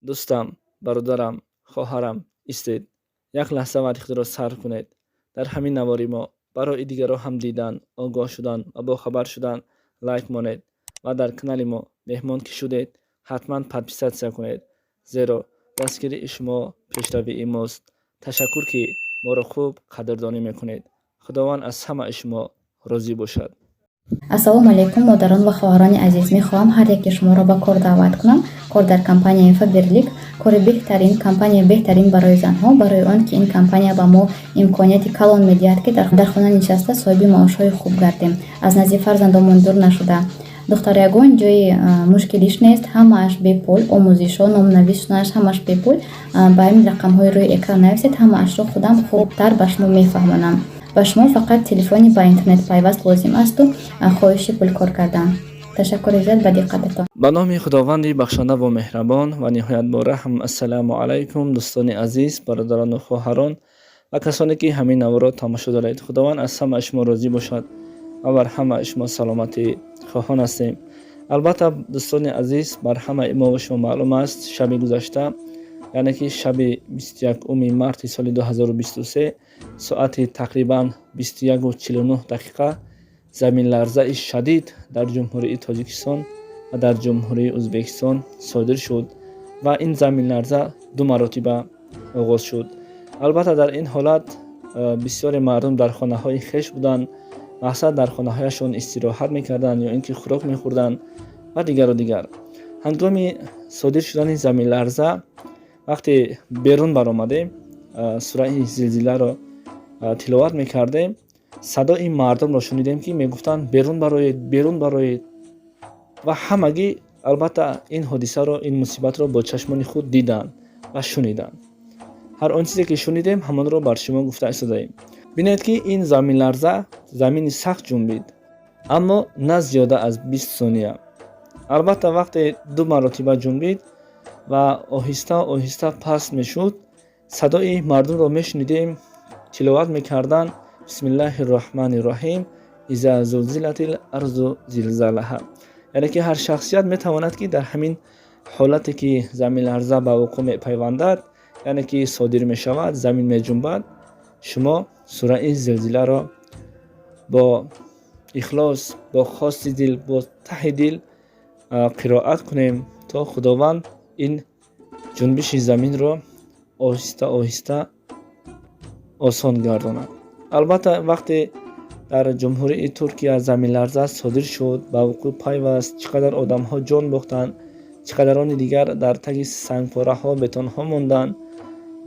Дӯстам, бародарам, хоҳарам, истед, як лаҳза вақти худро сарф кунед. Дар ҳамин навори мо барои дигарро ҳам дидан, огоҳ шудан ва бохабар шудан лайк монед ва дар канали мо меҳмон ки шудед, ҳатман подписаться кунед, зеро дастгирии шумо пешравии мост. Ташаккур, ки моро хуб қадрдонӣ мекунед. Худованд аз ҳамаи шумо розӣ бошад. Ассалому алайкум, модарон ва хоҳарони азиз! Мехоҳам ҳар яке шуморо ба кор даъват кунам. Кор дар компанияи Фаберлик, кори беҳтарин, компанияи беҳтарин барои занҳо, барои он ки ин компания ба мо имконияти калон медиҳад, ки дар хона нишаста соҳиби маошҳои хуб гардем, аз назди фарзандомон дур нашуда. Духтар, ягон ҷои мушкилиш нест, ҳамааш бепул. Омӯзишҳо, номнавис шуданаш ҳамааш бепул. Ба ин рақамҳои рӯи экран нависед, ҳамаашро худам хубтар ба шумо мефаҳмонам. Ба шумо фақат телефони ба интернет пайваст лозим асту хоҳиши пулкор кардан. Ташаккури зиёд ба диққататон. Ба номи Худованди бахшандаву меҳрабон ва ниҳоят бораҳм. Ассалому алайкум, дӯстони азиз, бародарону хоҳарон ва касоне, ки ҳамин наворро тамошо доред. Худованд аз ҳамаи шумо розӣ бошад ва бар ҳамаи шумо саломатӣ хоҳон ҳастем. Албатта, дӯстони азиз, бар ҳамаи мо ва шумо маълум аст, шаби гузашта, яъне ки шаби 21 марти соли 2023, соати тақрибан 21:49 дақиқа заминларзаи шадид дар Ҷумҳурии Тоҷикистон ва дар Ҷумҳурии Ӯзбекистон содир шуд ва ин заминларза ду маротиба оғоз шуд. Албатта, дар ин ҳолат бисёре мардум дар хонаҳои хеш буданд, мақсад, дар хонаҳояшон истироҳат мекарданд ё ин ки хӯрок мехӯрданд ва дигару дигар. Ҳангоми содир шудани заминларза, вақте берун баромадем, сураи Зилзиларо тиловат мекардем, садои мардумро шунидем, ки мегуфтанд: «Берун бароед, берун бароед». Ва ҳамагӣ, албатта, ин ҳодисаро, ин мусибатро бо чашмони худ диданд ва шуниданд. Ҳар он чизе ки шунидем, ҳамонро бар шумо гуфта истодаем. Бинед, ки ин заминларза замини сахт ҷунбид, аммо на зиёда аз 20 сония. Албатта, вақте ду маротиба ҷунбид ва оҳиста оҳиста паст мешуд, садои мардумро мешунидем, тиловат мекарданд: «Бисмиллаҳи рраҳмани рраҳим, иза зулзилатил арзу зилзалаҳа». Яъне ки ҳар шахсият метавонад, ки дар ҳамин ҳолате ки заминларза ба вуқӯъ мепайвандад, яъне ки содир мешавад, замин меҷунбад, шумо сураи Зилзиларо бо ихлос, бо хости дил, бо таҳи дил қироат кунем, то Худованд ин ҷунбиши заминро оҳиста оҳиста осон гардонад. Албатта, вақте дар Ҷумҳурии Туркия заминларза содир шуд, ба вуқӯъ пайваст, чӣ қадар одамҳо ҷон бохтанд, чӣ қадарони дигар дар таги сангпораҳо, бетонҳо монданд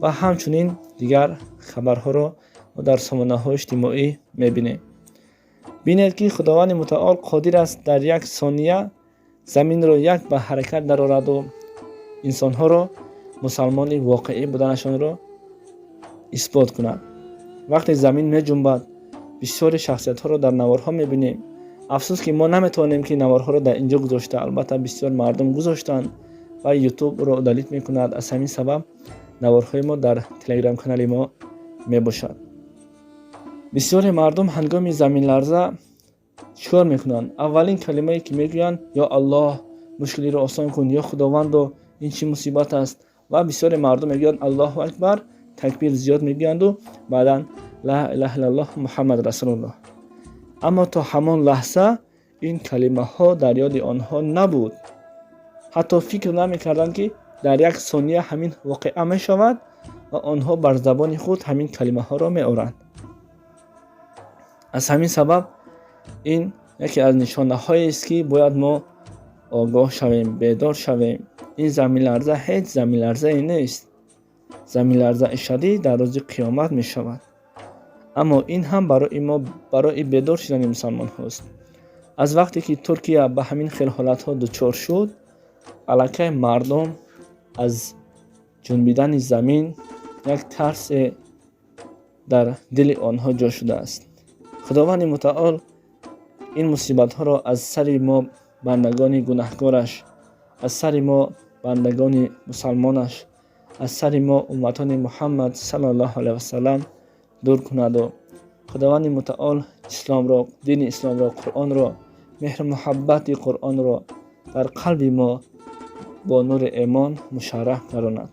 ва ҳамчунин дигар хабарҳоро мо дар сомонаҳои иҷтимоӣ мебинем. Бинед, ки Худованди Мутаол қодир аст дар як сония заминро як ба ҳаракат дарораду инсонҳоро мусалмони воқеӣ буданашонро исбот кунад. Вақте замин меҷунбад, бисёри шахсиятҳоро дар наворҳо мебинем. Афсӯс, ки мо наметавонем, ки наворҳоро дар ин ҷо гузошта. Албатта, бисёр мардум гузоштанд ва Ютуб ӯро удалить мекунад. Аз ҳамин сабаб наворҳои мо дар Телеграм канали мо мебошад. Бисёре мардум ҳангоми заминларза чӣ кор мекунанд? Аввалин калимае, ки мегӯянд: «Ё Аллоҳ, мушкилиро осон кун, ё Худовандо, ин чӣ мусибат аст?» Ва бисёре мардум мегӯянд: «Аллоҳу акбар», такбир зиёд мегӯянду баъдан «Ла илаҳа иллаллоҳ, Муҳаммад расулуллоҳ». Аммо то ҳамон лаҳза ин калимаҳо дар ёди онҳо набуд, ҳатто фикр намекарданд, ки дар як сония ҳамин воқеа мешавад ва онҳо бар забони худ ҳамин калимаҳоро меоранд. Аз ҳамин сабаб ин яке аз нишонаҳоест, ки бояд мо огоҳ шавем, бедор шавем. Ин заминларза ҳеҷ заминларзае нест. Заминларзаи шадид дар рӯзи қиёмат мешавад, аммо ин ҳам барои мо, барои бедор шудани мусалмонҳост. Аз вақте ки Туркия ба ҳамин хел ҳолатҳо дучор шуд, аллакай мардум аз ҷунбидани замин як тарсе дар дили онҳо ҷо шудааст. Худованди Мутаол ин мусибатҳоро аз сари мо, бандагони гунаҳкораш, аз сари мо, бандагони мусалмонаш, аз сари мо, умматони Муҳаммад саллаллоҳу алайҳи васалам, дур кунаду Худованди Мутаол исломро, дини исломро, Қуръонро, меҳру муҳаббати Қуръонро дар қалби мо Бо нури имон мушарраф гардонад.